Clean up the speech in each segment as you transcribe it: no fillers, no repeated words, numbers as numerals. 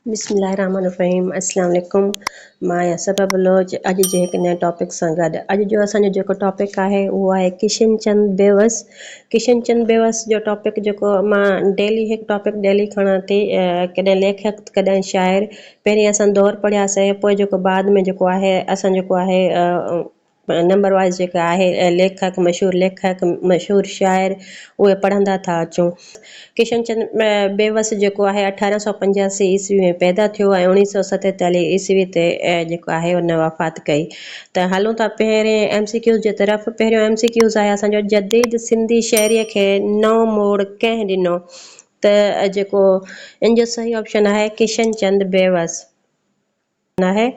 بسم الله الرحمن الرحيم السلام عليڪم مان آهيان صبا بلوچ اڄ جي هڪ نئين ٽاپڪ سان گڏ اڄ جو اسان جو جيڪو ٽاپڪ آهي اهو آهي ڪشن چند بيوس ڪشن چند بيوس جو ٽاپڪ جيڪو مان ڊيلي هڪ ٽاپڪ ڊيلي کڻان ٿي ڪڏهن ليکڪ ڪڏهن شاعر پهرين اسان دور پڙهياسين پوء جيڪو بعد ۾ جيڪو آهي اسان جيڪو آهي نمبر وائيز جيڪا آهي ليکڪ مشهور ليکڪ مشهور شاعر اهي پڙهندا ٿا اچون. ڪشن چند بيوس جيڪو آهي 1885 عيسوي ۾ پيدا ٿيو ۽ 1947 عيسوي تي جيڪو آهي ان وفات ڪئي ته هلون ٿا پهرين ايم سي ڪيوز جي طرف پهريون ايم سي ڪيوز آهي اسان جو جديد سنڌي شاعريء کي نئون موڙ ڪنهن ڏنو ته جيڪو ان جو صحيح آپشن آهي ڪشن چند بيوس. آهي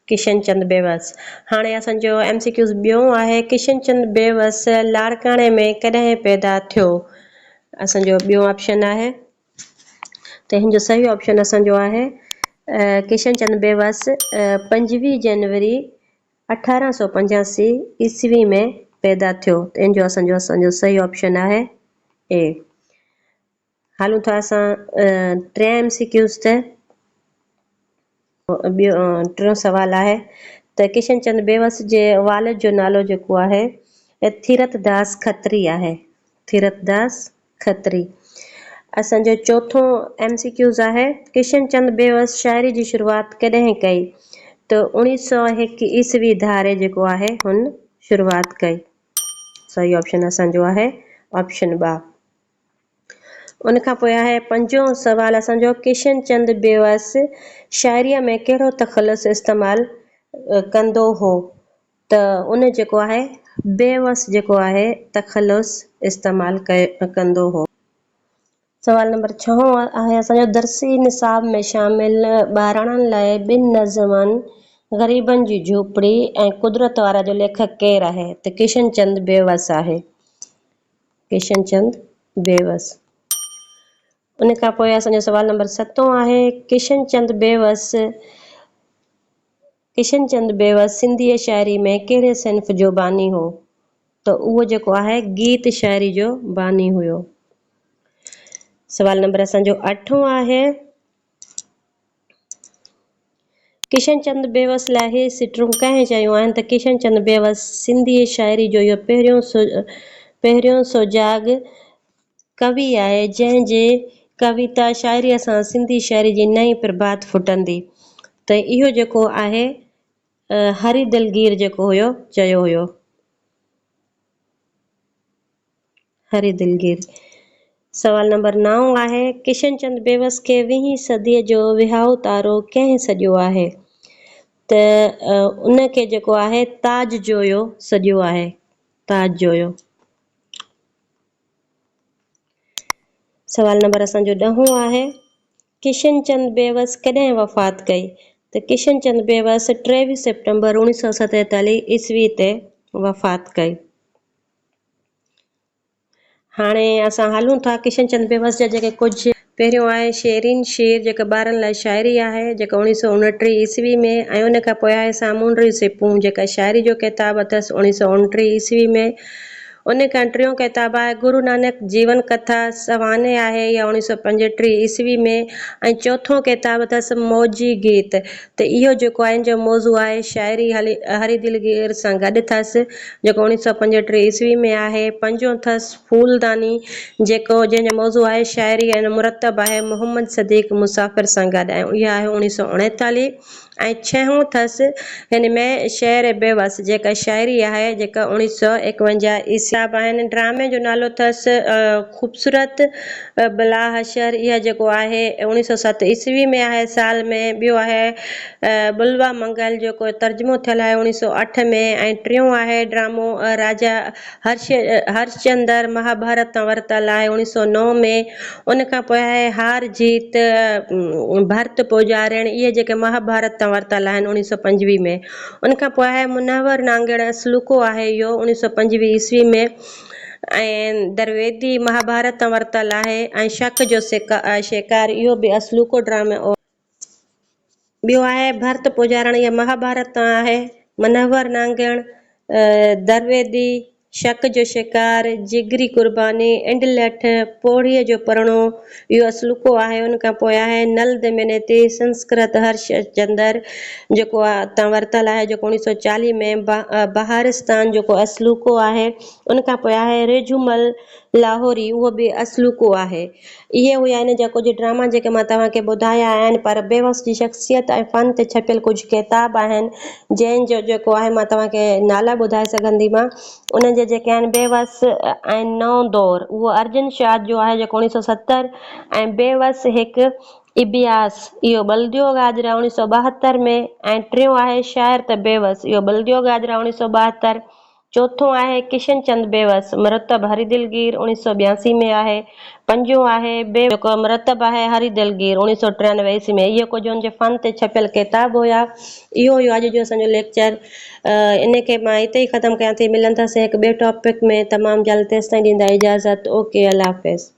ڪشن چند بيوس. هاڻي اسان جو ايم سي ڪيوز ٻيون آهي ڪشن چند بيوس لاڙڪاڻي ۾ ڪڏهن پيدا ٿيو؟ اسان جو ٻيون آپشن آهي ته هن جو صحيح آپشن اسان جو آهي ڪشن چند بيوس 25 جنوري 1885 عيسوي ۾ پيدا ٿيو ته ان جو اسان جو اسان جو صحيح آپشن آهي اي. هلون ٿا اسان ٽئين ايم سي ڪيوز تي. ٻيو ٽيون سوال آهي ته ڪشن چند بيوس جي والد جو نالو جيڪو آهي ٿيرت داس کتري آهي. ٿيرت داس کتري. اسان جو چوٿون ايم سي ڪيوز آهي ڪشن چند بيوس شاعري جي شروعات ڪڏهن ڪئي ته 1901 عيسوي ڌاري جيڪو آهي هن شروعات ڪئي. صحيح آپشن اسان جو آهي آپشن ٻه. ان کان پوء آهي پنجون سوال اسان جو ڪشن چند بيوس شاعريء ۾ ڪهڙو تخلص استعمال ڪندو هو ته ان جيڪو آهي بيوس جيڪو آهي تخلص استعمال ڪندو هو. سوال نمبر ڇهون آهي اسان جو درسي نصاب ۾ شامل ٻاراڻن لاء ٻن نظمن غريبن جي جهوپڙي ۽ قدرت وارا جو ليکڪ ڪير آهي ته ڪشن چند بيوس آهي. ڪشن چند بيوس. ان کان پوء اسان جو سوال نمبر ستون آهي ڪشن چند بيوس ڪشن چند بيوس سنڌيء شاعري ۾ ڪهڙي صنف جو باني هو؟ ته اهو جيڪو آهي گيت شاعري جو باني هيو. سوال نمبر اسان جو اٺون آهي ڪشن چند بيوس لاء هي سٽون ڪنهن چيون آهن ته ڪشن چند بيوس سنڌيء شاعري جو اهو پهريون سجاڳ ڪوي آهي، جنهن جي ڪويتا شاعريء سان سنڌي شاعري جي نئين پرڀات ڦٽندي ته اهو جيڪو آهي هري دلگير جيڪو هيو چيو هيو. هري دلگير. سوال نمبر نائون آهي، ڪشن چند بيوس کي ويهين صديء جو وهائو تارو ڪنهن سڏيو آهي؟ ته ان کي جيڪو آهي تاج جويو سڏيو آهي. تاج جويو. سوال نمبر اسان جو ڏهون آهي، ڪشن چند بيوس ڪڏهن وفات ڪئي؟ ته ڪشن چند بيوس 23 سيپٽمبر 1947 عيسوي تي وفات ڪئي. هاڻي اسان هلون ٿا ڪشن چند بيوس جا جيڪي ڪجهه. پهريون آهي شيرين شير جيڪا ٻارن لاء شاعري آهي جيڪا 1929 عيسوي ۾ ۽ ان کان پوء آهي سامونڊي سپون جيڪا شاعري جو ڪتاب اٿس 1929 عيسوي ۾ ان کان ٽيون ڪتاب آهي گرو نانڪ جيون ڪٿا سوانح آهي اها 1935 عيسوي ۾ ۽ چوٿون ڪتاب اٿس موجي گيت ته اهو جيڪو آهي ان جو موضوع آهي شاعري هري دلگير سان گڏ اٿس جيڪو 1935 عيسوي ۾ آهي. پنجون اٿس ڦولداني جيڪو جنهن جو موضوع آهي شاعري ۽ مرتب آهي محمد صديق مسافر سان گڏ ۽ اها آهي 1939 ۽ ڇهون اٿس هن ۾ شعر بيوس جيڪا شاعري آهي جيڪا 1951 عيسوي. ڪتاب آهن. ڊرامي جو نالو اٿس خوبصورت بلا حشر اها جيڪو آهي 1907 عيسوي ۾ آهي سال ۾ ٻيو آهي بلوا منگل جيڪو ترجمو ٿيل آهي 1908 ۾ ۽ ٽيون آهي ڊرامو راجا هرش هرشچندر مهاڀارت تان ورتل آهي 1909 ۾ ان کان پوء آهي هار جيت ڀرت پوڄارڻ اهي جيڪي مهاڀارت تان ورتل آهن 1925 ۾ ان کان پوء آهي منور نانگڻ اصلوڪو آهي اهو 1925 عيسوي ۾ ۽ درويدي مهاڀارت تان ورتل آهي ۽ شڪ جو شڪار اهو به اصلوڪو ڊرامو ٻيو آهي ڀرت پوڄارڻ اها مهاڀارت تان آهي منور نانگڻ درويدي شڪ جو شڪار، جگري قرباني، انڊلٺ، پوڙهيء جو پرڻو، اهو اصلوڪو آهي، ان کان پوء آهي نل دمينتي، سنسڪرت هرش چندر، جيڪو اتان ورتل آهي، جيڪو اوڻيهه سؤ چاليهه ۾ بهارستان جيڪو اصلوڪو آهي، ان کان پوء آهي ريجهومل لاهوري، اهو به اصلوڪو آهي. اهي هيا ان جا ڪجهه ڊراما جيڪي مان توهان کي ٻڌايا آهن پر بيوس جي شخصيت ۽ فن تي ڇپيل ڪجهه ڪتاب آهن جنهن جو جيڪو آهي مان توهان کي نالا ٻڌائي سگهنديمان انهن جا جيڪي آهن بيوس ۽ نئون دور اهو ارجن شاد جو آهي جيڪو اوڻيهه سو 70 ۽ بيوس هڪ اڀياس اهو ٻلديو گاجرا اوڻيهه سو 72 ۾ ۽ ٽيون آهي شاعر ته بيوس اهو ٻلديو گاجرا اوڻيهه سو 72 چوٿون آهي ڪشن چند بيوس، مرتب هري دلگير، اوڻيهه سؤ 82 ۾ آهي. پنجون آهي بي جيڪو مرتب آهي هري دلگير، اوڻيهه سؤ 93 عيسوي ۾. اهي ڪجهه هن جي فن تي ڇپيل ڪتاب هيا. اهو هيو اڄ جو اسان جو ليڪچر. ان کي مان اتي ئي ختم ڪيان ٿي. ملنداسين هڪ ٻئي ٽاپڪ ۾ تمام جلد. تيستائين ڏيندا اجازت. اوڪي الله حافظ.